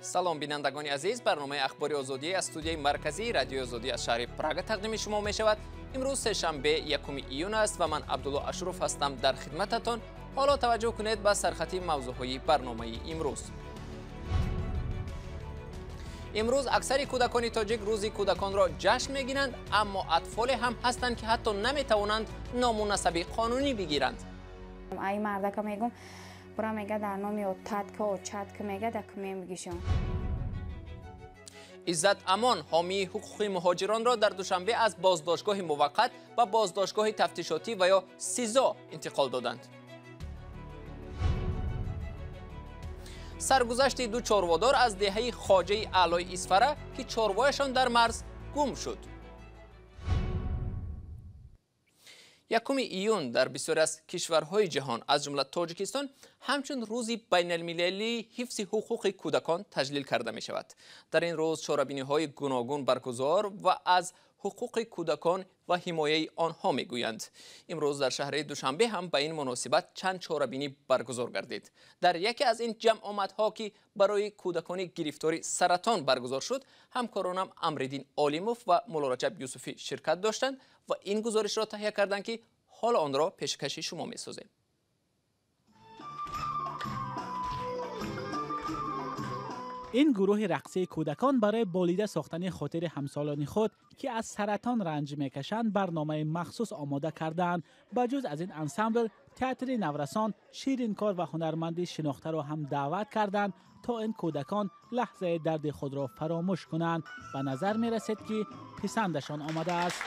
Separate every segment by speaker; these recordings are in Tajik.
Speaker 1: Салом, бинандагони азиз. Барномаи Ахбори Озодӣ аз студияи марказии Радиои Озодӣ аз шаҳри Прага тақдими шумо мешавад. Имрӯз сешанбе, 1 июн аст ва ман Абдулло Ашуров ҳастам дар хидмататон. Ҳоло таваҷҷӯҳ кунед ба сархати мавзӯъҳои барномаи имрӯз. Имрӯз аксари кӯдакони тоҷик Рӯзи кӯдаконро ҷашн мегиранд, аммо атфоле ҳам ҳастанд, ки ҳатто наметавонанд ному насаби қонунӣ бигиранд.
Speaker 2: Ай мардака мегум, бура мега, дар номи отатка очатка мега, документ бигишон.
Speaker 1: Иззат Амон, ҳомии ҳуқуқи муҳоҷиронро дар Душанбе аз боздоштгоҳи муваққат ба боздоштгоҳи тафтишотӣ ва ё СИЗО интиқол доданд. Саргузашти ду чорводор аз деҳаи Хоҷаи Аълои Исфара, ки чорвояшон дар марз гум шуд. 1 июн дар бисёре аз кишварҳои ҷаҳон, аз ҷумла Тоҷикистон, ҳамчун Рӯзи байналмилалии ҳифзи ҳуқуқи кӯдакон таҷлил карда мешавад. Дар ин рӯз чорабиниҳои гуногун баргузор ва аз ҳуқуқи кӯдакон ва ҳимояи онҳо мегӯянд. Имрӯз дар шаҳри Душанбе ҳам ба ин муносибат чанд чорабинӣ баргузор гардид. Дар яке аз ин ҷамъомадҳо, ки барои кӯдакони гирифтори саратон баргузор шуд, ҳамкоронам Амриддин Олимов ва Муллораҷаб Юсуфӣ ширкат доштанд ва ин гузоришро таҳия карданд, ки ҳоло онро пешкаши шумо месозем.
Speaker 3: Ин гурӯҳи рақсии кӯдакон барои болида сохтани хотири ҳамсолони худ, ки аз саратон ранҷ мекашанд, барномаи махсус омода кардаанд. Ба ҷуз аз ин, ансамбл театри наврасон, ширинкор ва ҳунарманди шинохтаро ҳам даъват карданд, то ин кӯдакон лаҳзаи дарди худро фаромӯш кунанд. Ба назар мерасед, ки писандашон омадааст.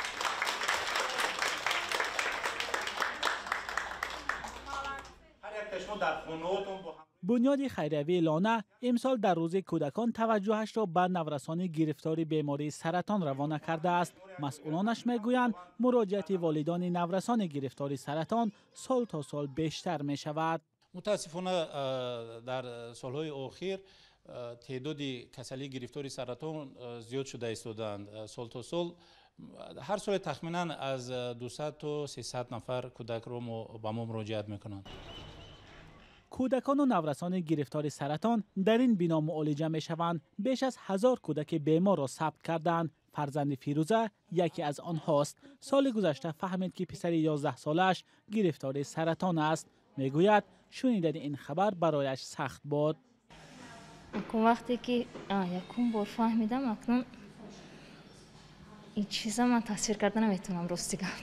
Speaker 3: Бунёди хайриявии «Лона» имсол дар Рӯзи кӯдакон таваҷҷӯҳашро ба наврасони гирифтори бемории саратон равона кардааст. Масъулонаш мегӯянд, муроҷиати волидони наврасони гирифтори саратон сол то сол бештар мешавад.
Speaker 4: Мутаассифона, дар солҳои охир теъдоди касалии гирифтори саратон зиёд шуда истодаанд. Сол то сол, ҳар соле тахминан аз 200 то 300 нафар кӯдакро ба мо муроҷиат мекунанд.
Speaker 3: Кӯдакону наврасони гирифтори саратон дар ин бино муолиҷа мешаванд. Беш аз 1000 кӯдаки беморро сабт карданд. Фарзанди Фирӯза яке аз онҳост. Соли гузашта фаҳмид, ки писари 11-солааш гирифтори саратон аст. Мегӯяд, шунидани ин хабар барояш сахт буд.
Speaker 5: Акун вақте ки якум бор фаҳмидам, акнун ин чиза ман тасвир карда наметавонам, рости гап.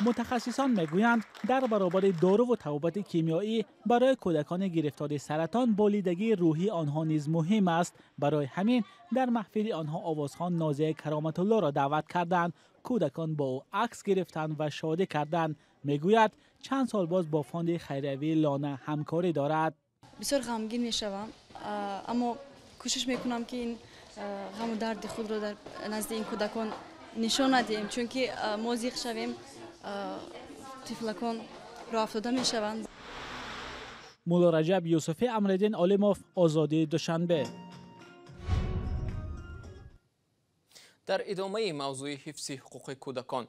Speaker 3: Мутахассисон мегӯянд, дар баробари доруву табобати кимиёӣ барои кӯдакони гирифтори саратон болидагии рӯҳии онҳо низ муҳим аст. Барои ҳамин дар маҳфили онҳо овозхон Нозияи Кароматуллоро даъват карданд. Кӯдакон бо ӯ акс гирифтанд ва шодӣ карданд. Мегӯяд, чанд сол боз бо фонди хайриявии «Лона» ҳамкорӣ дорад.
Speaker 6: Бисёр ғамгин мешавам, аммо кӯшиш мекунам, ки ин ғаму дарди худро дар назди ин кӯдакон нишон надиҳем, чунки мо зиқ шавем, тифлакон роҳафтода мешаванд.
Speaker 3: Муллораҷаб Юсуфӣ, Амриддин Олимов, Озодии, Душанбе.
Speaker 1: Дар идомаи мавзӯи ҳифзи ҳуқуқи кӯдакон,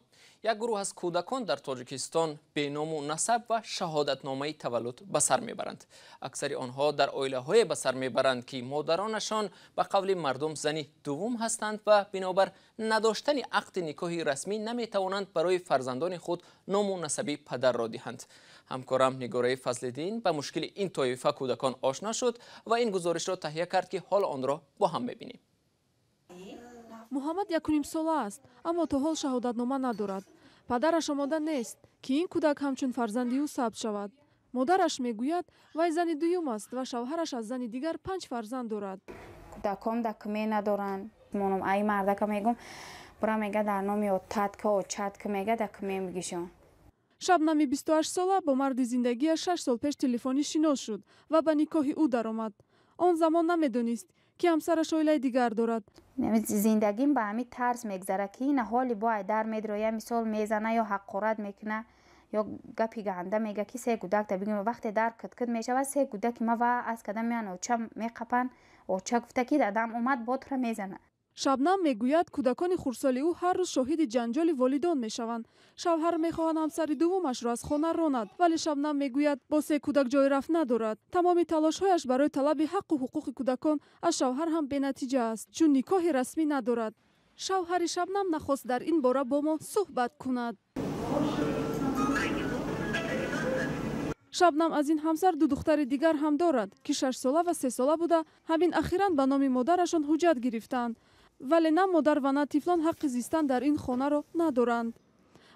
Speaker 1: як гурӯҳ аз кӯдакон дар Тоҷикистон беному насаб ва шаҳодатномаи таваллуд ба сар мебаранд. Аксари онҳо дар оилаҳое ба сар мебаранд, ки модаронашон ба қавли мардум зани дуввум ҳастанд ва бинобар надоштани ақди никоҳи расмӣ наметавонанд барои фарзандони худ ному насаби падарро диҳанд. Ҳамкорам Нигораи Фазлиддин ба мушкили ин тоифа кӯдакон ошно шуд ва ин гузоришро таҳия кард, ки ҳоло онро бо ҳам мебинем.
Speaker 7: Муҳаммад 1,5 сола аст, аммо то ҳол шаҳодатнома надорад. Падараш омода нест, ки ин кӯдак ҳамчун фарзанди ӯ сабт шавад. Модараш мегӯяд, вай зани дуюм аст ва шавҳараш аз зани дигар панҷ фарзанд дорад.
Speaker 2: Кӯдаком документ надоранд. Монам, ай мардака мегум, бура мега, дар номи отатка очатка мега, документ бигишон.
Speaker 7: Шабнами 28-сола бо марди зиндагиаш 6 сол пеш телефонӣ шинос шуд ва ба никоҳи ӯ даромад. Он замон намедонист, ки ҳамсараш оилаи дигар дорад.
Speaker 2: Зиндагим ба ҳамин тарз мегзарад, ки ина ҳоли бо ай дар медроя, мисол, мезана ё ҳақорат мекуна ё гапи ганда мега, ки се кӯдак да бигӯ. Вақте дар киткит мешавад, се кӯдаки ма ва аз када меян, оча меқапанд. Оча гуфта, ки дадам омад, ботра мезана.
Speaker 7: Шабнам мегӯяд, кӯдакони хурдсоли ӯ ҳар рӯз шоҳиди ҷанҷоли волидон мешаванд. Шавҳар мехоҳад ҳамсари дуввумашро аз хона ронад, вале Шабнам мегӯяд, бо се кӯдак ҷой рафт надорад. Тамоми талошҳояш барои талаби ҳаққу ҳуқуқи кӯдакон аз шавҳар ҳам бенатиҷа аст, чун никоҳи расмӣ надорад. Шавҳари Шабнам нахост дар ин бора бо мо суҳбат кунад. Шабнам аз ин ҳамсар ду духтари дигар ҳам дорад, ки 6-сола ва 3-сола буда, ҳамин ахиран ба номи модарашон ҳуҷҷат гирифтаанд. Вале на модар ва на тифлон ҳаққи зистан дар ин хонаро надоранд.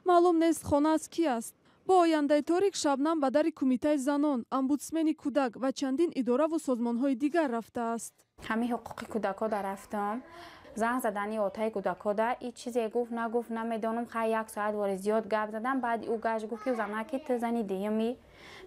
Speaker 7: Маълум нест, хона аз ки аст. Бо ояндаи торик Шабнам ба дари Кумитаи занон, омбудсмени кӯдак ва чандин идораву созмонҳои дигар рафтааст.
Speaker 2: Ҳамин ҳуқуқи кӯдакҳо рафтам. Занг задани отаи кӯдакҳода и чизе гуфт, нагуфт, намедонам. Хай, як соат вори зиёд гап задам. Баъд ӯ гашт, гуфт, ки занаки ту зани дуюмӣ,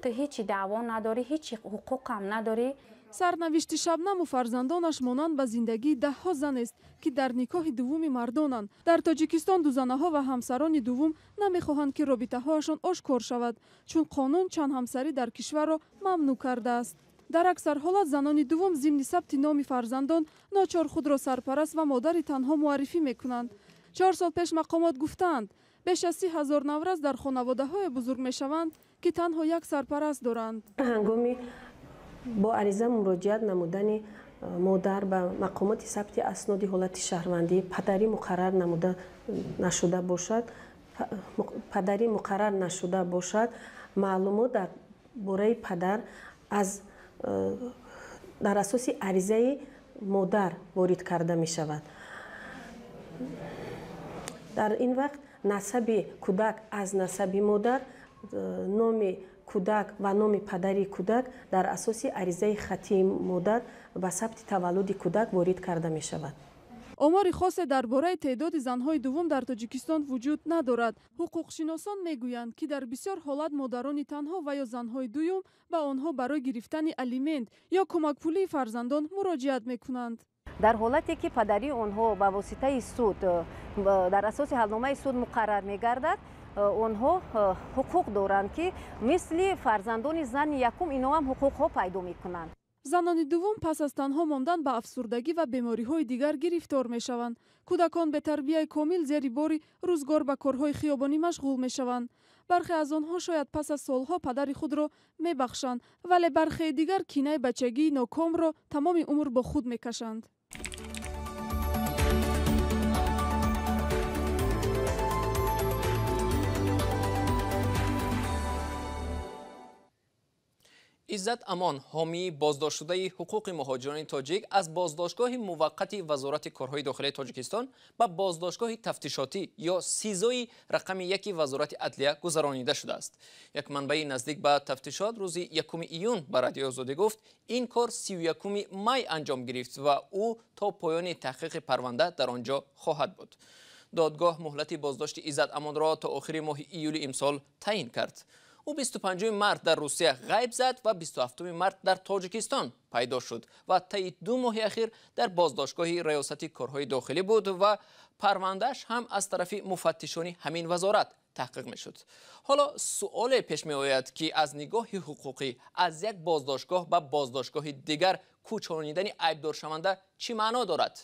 Speaker 2: ту ҳечи даъво надорӣ, ҳечи ҳуқуқам надорӣ.
Speaker 7: Сарнавишти Шабнаму фарзандонаш монанд ба зиндагии даҳҳо занест, ки дар никоҳи дуввуми мардонанд. Дар Тоҷикистон дузанаҳо ва ҳамсарони дуввум намехоҳанд, ки робитаҳояшон ошкор шавад, чун қонун чанд ҳамсарӣ дар кишварро мамнӯъ кардааст. Дар аксар ҳолат занони дуввум зимни сабти номи фарзандон ночор худро сарпараст ва модари танҳо муаррифӣ мекунанд. 4 сол пеш мақомот гуфтаанд, беш аз 30 000 наврас дар хонаводаҳое бузург мешаванд, ки танҳо як сарпараст доранд.
Speaker 8: Ҳангоми бо ариза муроҷиат намудани модар ба мақомоти сабти асноди ҳолати шаҳрвандӣ, падарӣ муқаррар намуда нашуда бошад, падарӣ муқаррар нашуда бошад, маълумот дар бораи падар аз дар асоси аризаи модар ворид карда мешавад. Дар ин вақт насаби кӯдак аз насаби модар, номи кӯдак ва номи падари кӯдак дар асоси аризаи хаттии модар ба сабти таваллуди кӯдак ворид карда мешавад.
Speaker 7: Омори хосе дар бораи теъдоди занҳои дуввум дар Тоҷикистон вуҷуд надорад. Ҳуқуқшиносон мегӯянд, ки дар бисёр ҳолат модарони танҳо ва ё занҳои дуюм ба онҳо барои гирифтани алимент ё кӯмакпулии фарзандон муроҷиат мекунанд.
Speaker 9: Дар ҳолате ки падарии онҳо ба воситаи суд, дар асоси ҳалномаи суд муқаррар мегардад, онҳо ҳуқуқ доранд, ки мисли фарзандони зани якум ино ҳам ҳуқуқҳо пайдо мекунанд.
Speaker 7: Занони дуввум пас аз танҳо мондан ба афсурдагӣ ва бемориҳои дигар гирифтор мешаванд. Кӯдакон бетарбияи комил зери бори рӯзгор ба корҳои хиёбонӣ машғул мешаванд. Бархе аз онҳо шояд пас аз солҳо падари худро мебахшанд, вале бархеи дигар кинаи бачагии нокомро тамоми умр бо худ мекашанд.
Speaker 1: Иззат Амон, ҳомии боздоштшудаи ҳуқуқи муҳоҷирони тоҷик, аз боздоштгоҳи муваққати Вазорати корҳои дохилии Тоҷикистон ба боздоштгоҳи тафтишотӣ ё СИЗОи рақами яки Вазорати адлия гузаронида шудааст. Як манбаи наздик ба тафтишот рӯзи 1 июн ба Радиои Озодӣ гуфт, ин кор 31 май анҷом гирифт ва ӯ то поёни таҳқиқи парванда дар он ҷо хоҳад буд. Додгоҳ муҳлати боздошти Иззат Амонро то охири моҳи июли имсол таъин кард. Ӯ 25 март дар Русия ғайб зад ва 27 март дар Тоҷикистон пайдо шуд ва таи 2 моҳи ахир дар боздоштгоҳи Раёсати корҳои дохилӣ буд ва парвандааш ҳам аз тарафи муфаттишони ҳамин вазорат таҳқиқ мешуд. Ҳоло суоле пеш меояд, ки аз нигоҳи ҳуқуқӣ аз як боздоштгоҳ ба боздоштгоҳи дигар кӯчонидани айбдоршаванда чӣ маъно дорад?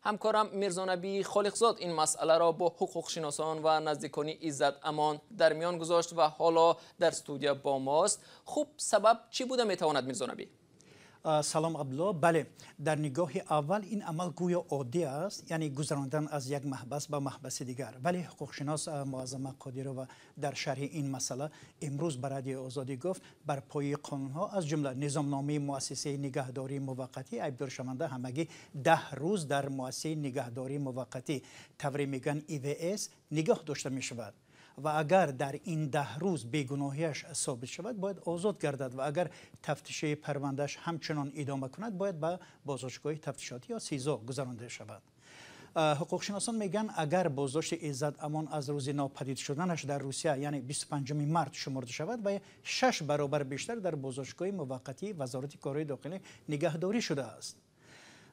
Speaker 1: Ҳамкорам Мирзонабӣ Холиқзод ин масъаларо бо ҳуқуқшиносон ва наздикони Иззат Амон дар миён гузошт ва ҳоло дар студия бо мост. Хуб, сабаб чӣ буда метавонад, Мирзонабӣ?
Speaker 10: Салом, Абдулло. Бале, дар нигоҳи аввал ин амал гӯё оддӣ аст, яъне гузарондан аз як маҳбас ба маҳбаси дигар, вале ҳуқуқшинос Муаззама Қодирова дар шарҳи ин масъала имрӯз ба Радиои Озодӣ гуфт, бар пояи қонунҳо, аз ҷумла низомномаи муассисаи нигаҳдории муваққатӣ, айбдоршаванда ҳамагӣ 10 рӯз дар муассисаи нигаҳдории муваққатӣ, тавре мегӯянд ИВС, нигоҳ дошта мешавад ва агар дар ин 10 рӯз бегуноҳиаш собит шавад, бояд озод гардад ва агар тафтиши парвандааш ҳамчунон идома кунад, бояд ба боздоштгоҳи тафтишотӣ ё СИЗО гузаронда шавад. Ҳуқуқшиносон мегӯянд, агар боздошти Иззат Амон аз рӯзи нопадид шуданаш дар Русия, яъне 25 март шумурда шавад, ва шаш баробар бештар дар боздоштгоҳи муваққатии Вазорати корҳои дохилӣ нигаҳдорӣ шудааст.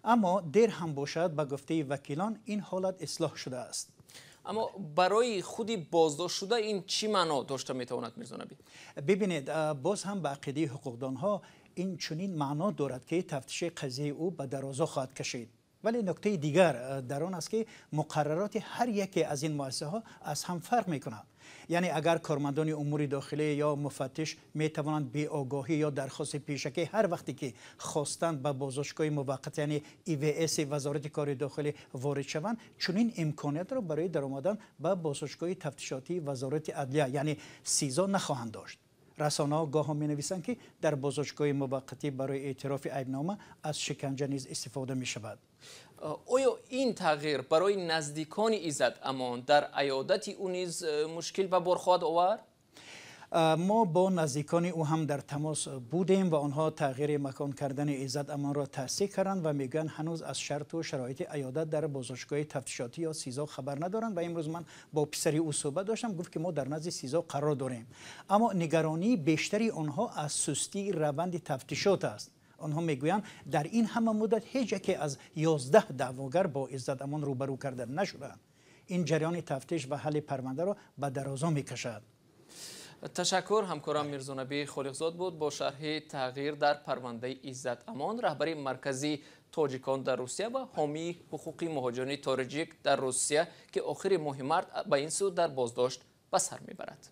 Speaker 10: Аммо дер ҳам бошад, ба гуфтаи вакилон, ин ҳолат ислоҳ шудааст.
Speaker 1: Аммо барои худи боздоштшуда ин чӣ маъно дошта метавонад, Мирзонабӣ?
Speaker 10: Бибинед, боз ҳам ба ақидаи ҳуқуқдонҳо ин чунин маъно дорад, ки тафтиши қазияи ӯ ба дарозо хоҳад кашид. Вале нуктаи дигар дар он аст, ки муқаррароти ҳар яке аз ин муассисаҳо аз ҳам фарқ мекунанд. Яъне агар кормандони умури дохилӣ ё муфаттиш метавонанд беогоҳӣ ё дархости пешакӣ ҳар вақте ки хостанд ба боздоштгоҳи муваққат, яъне ИВС Вазорати кори дохилӣ ворид шаванд, чунин имкониятро барои даромадан ба боздоштгоҳи тафтишотии Вазорати адлия, яъне СИЗО, нахоҳанд дошт. Расонаҳо гоҳо менависанд, ки дар боздоштгоҳи муваққатӣ барои эътирофи айбнома аз шиканҷа низ истифода мешавад.
Speaker 1: Оё ин тағйир барои наздикони Иззат Амон дар аёдати ӯ низ мушкил ба бор хоҳад овард?
Speaker 10: Мо бо наздикони ӯ ҳам дар тамос будем ва онҳо тағйири макон кардани Иззат Амонро тасдиқ карданд ва мегӯянд, ҳанӯз аз шарту шароити аёдат дар боздоштгоҳи тафтишотӣ ё СИЗО хабар надоранд. Ва имрӯз ман бо писари ӯ суҳбат доштам, гуфт, ки мо дар назди СИЗО қарор дорем. Аммо нигаронии бештари онҳо аз сустии раванди тафтишот аст. Онҳо мегӯянд, дар ин ҳама муддат ҳеҷ яке аз 11 даъвогар бо Иззат Амон рӯбарӯ карда нашуданд. Ин ҷараёни тафтиш ва ҳалли парвандаро ба дарозо мекашад.
Speaker 1: Ташаккур. Ҳамкорам Мирзонабӣ Холиқзод буд бо шарҳи тағйир дар парвандаи Иззат Амон, раҳбари марказии тоҷикон дар Русия ва ҳомии ҳуқуқи муҳоҷирони тоҷик дар Русия, ки охири моҳи март ба ин сӯ дар боздошт ба сар мебарад.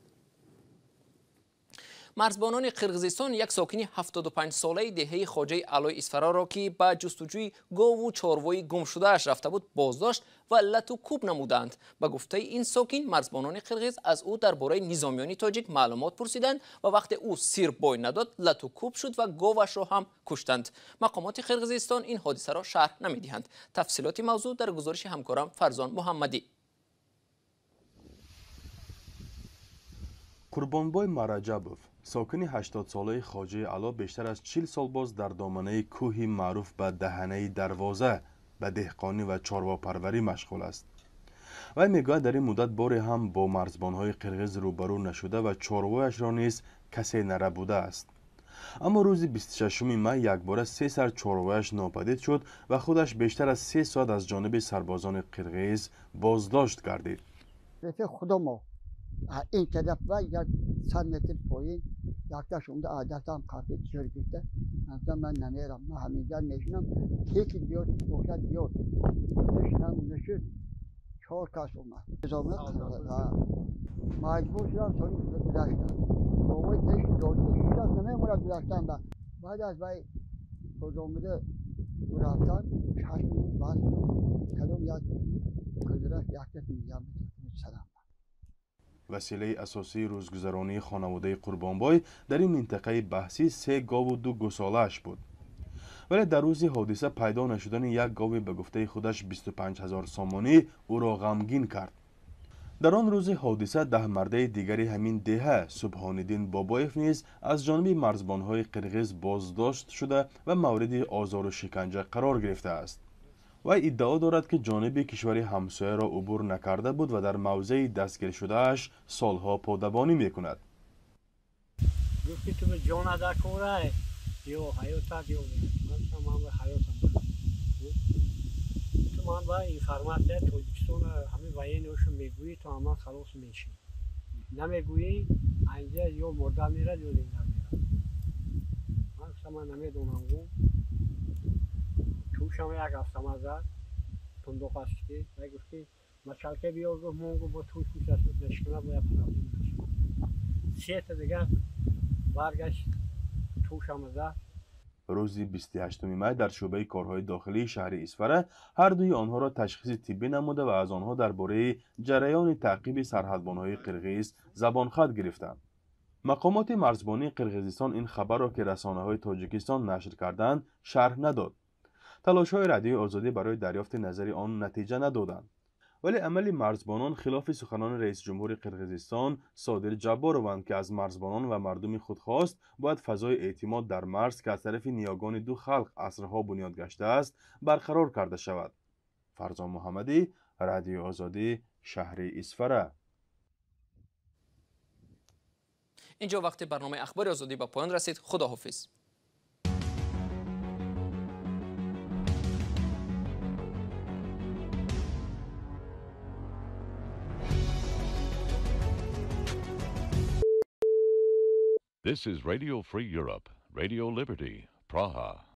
Speaker 1: Марзбонони Қирғизистон як сокини 75-солаи деҳаи Хоҷаи Аълои Исфараро, ки ба ҷустуҷӯи гову чорвои гумшудааш рафта буд, боздошт ва лату кӯб намуданд. Ба гуфтаи ин сокин, марзбонони қирғиз аз ӯ дар бораи низомиёни тоҷик маълумот пурсиданд ва вақте ӯ сир бой надод, лату кӯб шуд ва говашро ҳам куштанд. Мақомоти Қирғизистон ин ҳодисаро шарҳ намедиҳанд. Тафсилоти мавзӯъ дар гузориши ҳамкорам Фарзон Муҳаммадӣ.
Speaker 11: Қурбонбой Мараҷабов, сокини 80-солаи Хоҷаи Аъло, бештар аз 40 сол боз дар доманаи кӯҳи маъруф ба Даҳанаи Дарвоза ба деҳқонӣ ва чорвопарварӣ машғул аст. Вай мегӯяд, дар ин муддат боре ҳам бо марзбонҳои қирғиз рӯбарӯ нашуда ва чорвояшро низ касе нарабудааст. Аммо рӯзи 26 май якбора се сар чорвояш нопадид шуд ва худаш бештар аз 3 соат аз ҷониби сарбозони қирғиз боздошт гардид.
Speaker 12: Ин тараф ва як 100 метр поин якташ омда адатам қафид зӯр гирифта. Ман ман намерам, ман ҳаминҷа мешинам, ки биёд бошад биёд. Шунам нашуд, чор кас омад. Маҷбур шудам, сони гузаштам. Бобои пеш дошт, шудам намемонад гузаштан. Баъд аз вай худомуда рафтан, чашм бастам, кадом як кузраш якта миям сарам.
Speaker 11: Василаи асосии рӯзгузаронии хонаводаи Қурбонбой дар ин минтақаи баҳсӣ се гову ду гусолааш буд. Вале дар рӯзи ҳодиса пайдо нашудани як гови ба гуфтаи худаш 25 ҳазор сомонӣ ӯро ғамгин кард. Дар он рӯзи ҳодиса даҳмардаи дигари ҳамин деҳа Субҳониддин Бобоев низ аз ҷониби марзбонҳои қирғиз боздошт шуда ва мавриди озору шиканҷа қарор гирифтааст. Вай иддао дорад, ки ҷониби кишвари ҳамсояро убур накарда буд ва дар мавзеи дастгиршудааш солҳо подабонӣ мекунад.
Speaker 13: Гуфт, ки ту ҷон ада кора ё ҳаётат ё ман ба ҳаётам. Ту ман ба информатсия Тоҷикистон ҳамин военныйошо мегӯӣ, ту ҳаман халос мешӣ. Намегӯӣ, инҷа ё мурда мерад, ё зинда мерад. Ман гуфтам, ман намедонам. Гум тушам як ҳафтама зад тундоқ аст, ки вай гуфт, ки мачалка биёр. Гуфт, мон гуфт, бо туш пуш аст, нашкана бояд проблема нашавад. Сета дигар баргашт, тушама зад.
Speaker 11: Рӯзи 28 май дар шӯъбаи корҳои дохилии шаҳри Исфара ҳар дуи онҳоро ташхиси тиббӣ намуда ва аз онҳо дар бораи ҷараёни таъқиби сарҳадбонҳои қирғиз забонхат гирифтанд. Мақомоти марзбонии Қирғизистон ин хабарро, ки расонаҳои Тоҷикистон нашр карданд, шарҳ надод. Талошҳои Радиои Озодӣ барои дарёфти назари он натиҷа надоданд. Вале амали марзбонон хилофи суханони раисҷумҳури Қирғизистон Содир Ҷабборованд, ки аз марзбонон ва мардуми худ хост, бояд фазои эътимод дар марз, ки аз тарафи ниёгони ду халқ асрҳо бунёд гаштааст, барқарор карда шавад. Фарзон Муҳаммадӣ, Радиои Озодӣ, шаҳри Исфара.
Speaker 1: Инҷо вақти барномаи Ахбори Озодӣ ба поён расид. Худоҳофиз.
Speaker 14: This is Radio Free Europe, Radio Liberty, Praha.